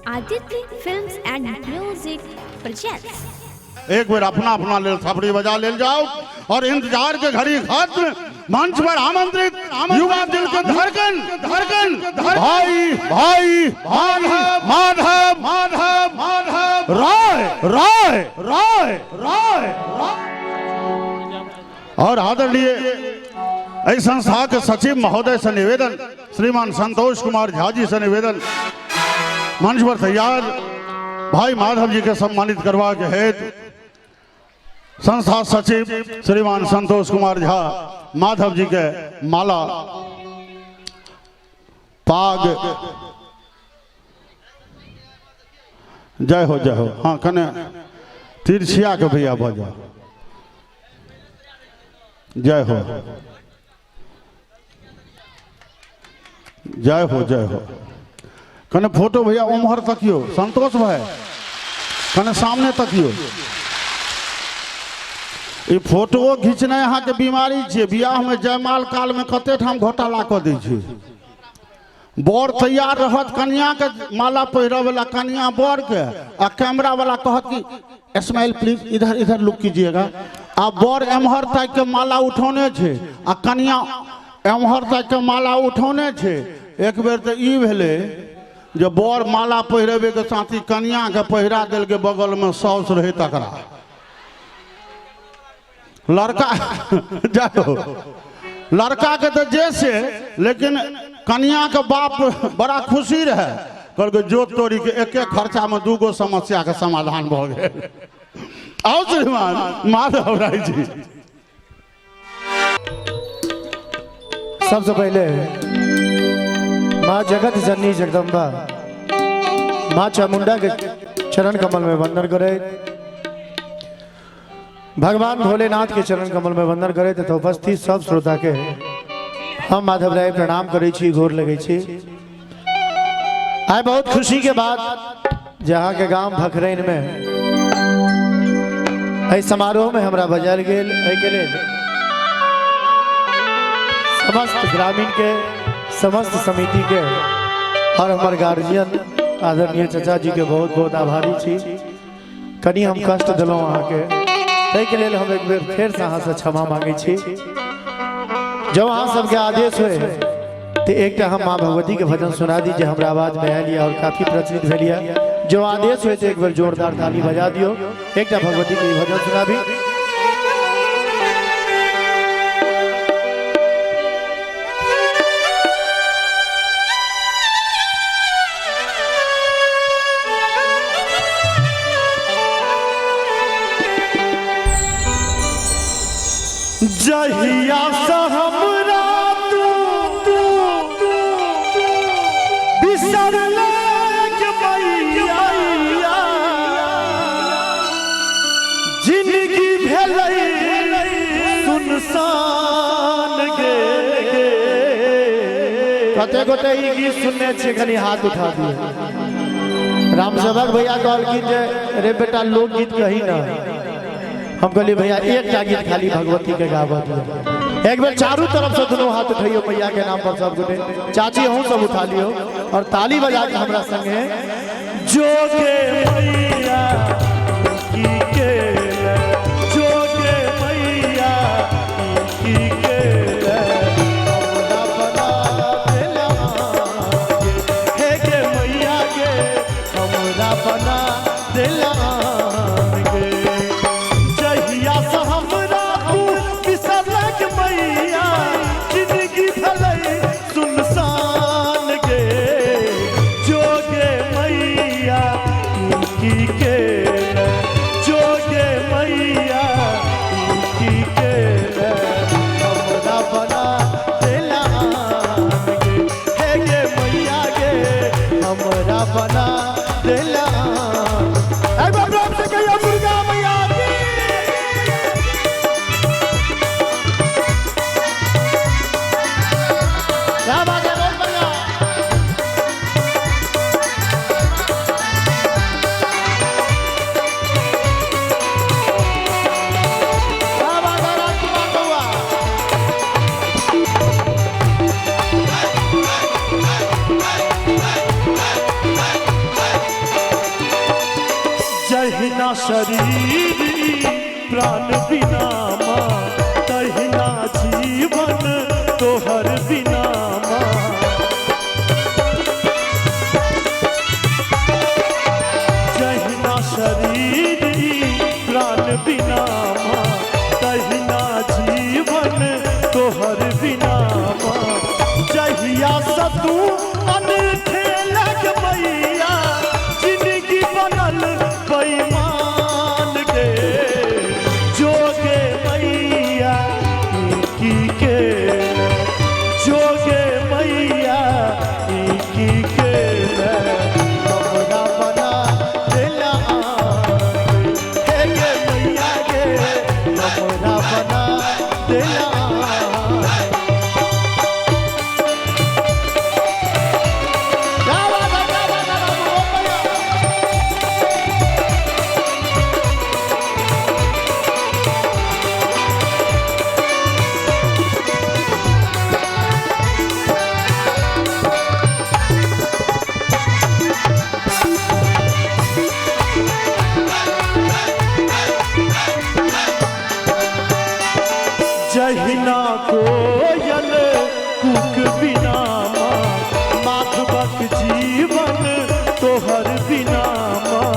Aditya Films and Music presents. एक बेर अपना अपना लेल थपड़ी बजा लेल जाओ और इंतजार के घड़ी खत्म। मंच पर आमंत्रित युवा दिल के धड़कन धड़कन भाई भाई माधव माधव माधव माधव राय राय राय राय राय। और आदरणीय एहि संस्था के सचिव महोदय से निवेदन, श्रीमान संतोष कुमार झा जी से निवेदन, मंच पर तैयार भाई माधव जी के सम्मानित करवा के हेतु संस्था सचिव श्रीमान संतोष कुमार झा माधव जी के माला पाग। जय हो जय हो। हाँ कने तिरछिया के भैया भऽ जाओ। जय हो जय हो जय हो। कने फोटो भैया उम्हर तकियो संतोष भाई, कने सामने तकियो। ई फोटो घिचनाइ अहाँके बीमारी छियै। बियाह में जयमाल काल में कते ठाम घोटाला कऽ दै छै। बर तैयार रहत कनिया के माला पहिरऽ वाला, कनिया बर के, आ कैमरा वाला कहत कि स्माइल प्लीज, इधर इधर लुक कीजिएगा। आ बर एम्हर ताकि के माला उठौने छै आ कनिया एम्हर ताकि के माला उठौने छै। एक बेर तऽ ई भेलै जे बर माला पहिरेबे के साथी कनिया के पहिरा देलकै, बगल में साउस रहै तकरा। लड़का जाओ लड़का के तो जैसे, लेकिन कनिया के बाप बड़ा खुशी रहे, कहलकै जोत तोरी के एक एक खर्चा में दूगो समस्या के समाधान भऽ गेल। आओ श्रीमान माधव राय जी। सबसे पहले माँ जगत जननी जगदम्बा माँ चामुंडा के चरण कमल में वंदन करे, भगवान भोलेनाथ के चरण कमल में वंदन करे तथा उपस्थित सब श्रोता के हम माधव राय प्रणाम करै छी, गोर लगै छी। आइ बहुत खुशी के बात जहाँ के गांव भखरैन में एहि समारोह में हमरा बजायल गेल, एहि के लेल समस्त ग्रामीण के, समस्त समिति के और हमर गार्जियन आदरणीय चाचा जी के बहुत बहुत आभारी छी। कनि हम कष्ट दिलहुँ अहाँके, ताहिके लेल हम एक बेर फेरसँ अहाँसँ क्षमा मांगै छी। जब अहाँ सबके आदेश होय तो एकटा हम माँ भगवती के भजन सुना दी जे हमरा आवाज में आयल और काफी प्रचलित भेल यऽ। जो आदेश होय तो एक बेर जोरदार ताली बजा दियौ, एकटा भगवती के भजन सुनाबी। जहिया से हमरा तू बिसरले के मैया, जिंदगी भेलै सुनसान गे। कते गोटे ई गीत सुनने छियै, कनि हाथ उठा दियौ। रामसेवक भैया कहलखिन जे रे बेटा लोकगीत कही ना, हम कहलिए भैया एकटा गीत खाली भगवती के गाबऽ दियौ। एक बेर चारू तरफ से दुनू हाथ उठैयो मैया के नाम पर, सब गोटे चाची अहूँ सब उठा लियो और ताली बजा के हमरा संगे जोगे मैया की के, जोगे मैया की के, हमरा बना देला हे गे मैया गे, हमरा बना देला गे। जहिया से हमरा तू बिसरलक मैया, जिंदगी भेलै सुनसान गे। जोगे मैया की के, जोगे मैया की के, हमरा बना देला गे हे गे मैया गे, हमरा बना देला। एक बार प्रेम से कहिए दुर्गा मैया की। क्या बात है, बहुत बढ़िया। क्या बात है राजकुमार बउआ। जहिना शरीर प्राण बिना माँ, तहिना जीवन तोहर बिना माँ। जहिना शरीर प्राण बिना माँ, तहिना जीवन तोहर बिना माँ। जहिया से तू अनठेलक मैया, जिंदगी बनल बेईमान गे। जोगे मैया की के, जोगे मैया की के, हमरा बना देला हे गे मैया गे, हमरा बना देला। क्या बात है, क्या बात है बाबू, ओ भैया। जहिना कोयल कुक बिना माँ, माधवक जीवन तोहर बिना माँ।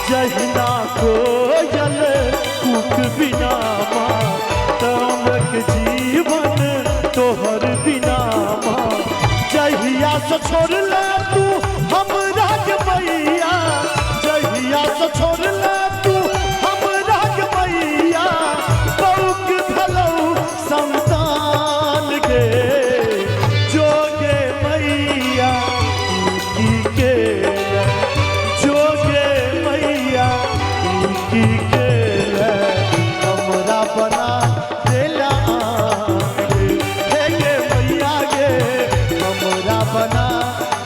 जहिना कोयल कुक बिना माँ, तामक जीवन तोहर बिना माँ। जहिया से छोड़ला तू हमरा के मैया, जहिया से छोड़ला तू हमरा के मैया, बौक भेलौ संतान गे। जोगे मैया की के, जोगे मैया की के, हमरा बना देला हे गे मैया गे, हमरा बना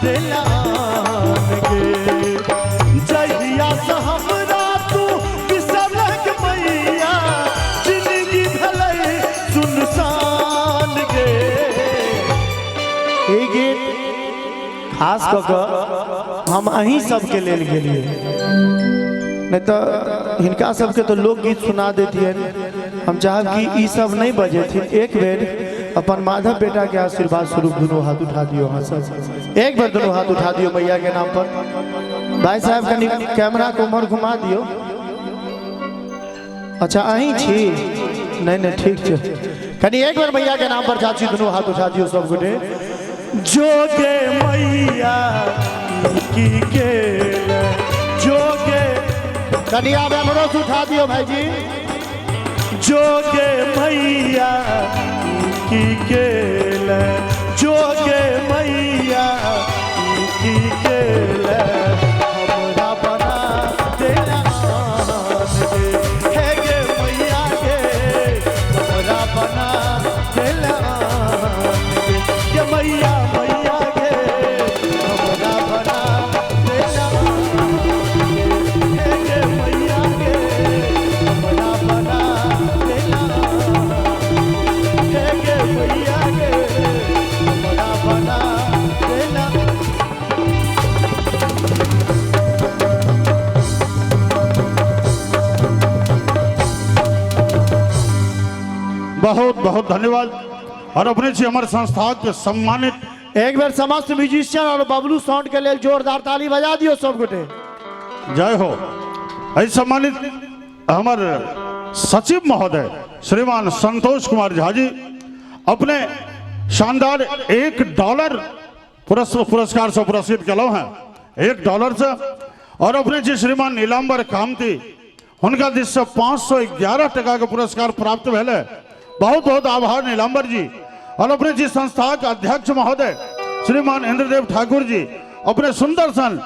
देला गे। जहिया से हमरा तू बिसरलक मैया, जिंदगी भेलै सुनसान गे। ई गीत खास कऽ कऽ हम अहीं सबके लेल गेलियै, नहीं तो हिनका सबके तो लोकगीत सुना देतियन। हम चाहब कि ई सब नहीं बजेथिन। एक बेर अपन माधव बेटा के आशीर्वाद स्वरूप दोनों हाथ उठा दियो। हाँ सब एक बेर दोनों हाथ उठा दियो मैया के नाम पर। भाई साहब कनी कैमरा को उम्हर घुमा दियो। अच्छा अहीं छी? नहीं नहीं ठीक छै। कनी एक बेर मैया के नाम पर चाची दोनों हाथ उठा दियो सब गोटे। जोगे मैया की के, जोगे कनी आब एम्हरो से उठा दियो भाईजी। जोगे मैया की के, जोगे मैया की के, हमरा बना देला गे। हे गे मैया गे, हमरा बना देला गे। गे मैया मैया गे, हमरा बना देला गे। हे गे मैया गे, हमरा बना देला। हे गे मैया गे, हमरा बना देला। बहुत बहुत धन्यवाद। और अपने छी हमर संस्था के सम्मानित एक बेर समस्त म्यूजिशियन और बबलू साउंड के लेल जोरदार ताली बजा दियो सब गोटे। जय हो। एहि सम्मानित हमर सचिव महोदय श्रीमान संतोष कुमार झा जी अपने शानदार $1 पुरस्कार से पुरस्कृत केलहुँ हैं, $1 से। और अपने जी श्रीमान नीलांबर कामती हुनका this से 511 टका के पुरस्कार प्राप्त भेलै। बहुत बहुत आभार नीलांबर जी। और अपने जी संस्था के अध्यक्ष महोदय श्रीमान इंद्रदेव ठाकुर जी अपने सुंदर सन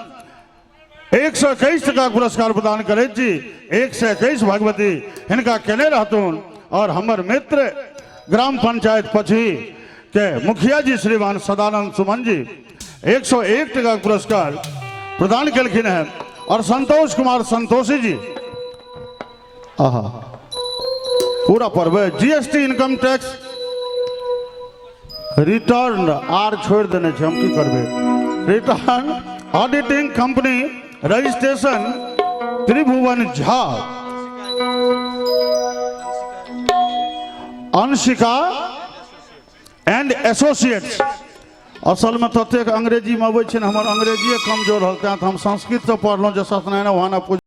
121 टका पुरस्कार प्रदान करैत छी। 121 भगवती हिनका केने रहतुन। और हमर मित्र ग्राम पंचायत पछी के मुखिया जी श्रीमान सदानंद सुमन जी 101 टका पुरस्कार प्रदान केलखिन हैं। और संतोष कुमार संतोषी जी आहा पूरा पर्व जीएसटी इनकम टैक्स रिटर्न आर छोड़ देने छे, हम की करबे। Return auditing company registration Tribhuvan Jha Anshika and associates. असलमे ततेक अंग्रेजीमे अबै छै ने, हमर अंग्रेजिए कमजोर होल, तेँ तऽ हम संस्कृतसँ पढ़लहुँ जे सत्यनारायण भगवान पूजा।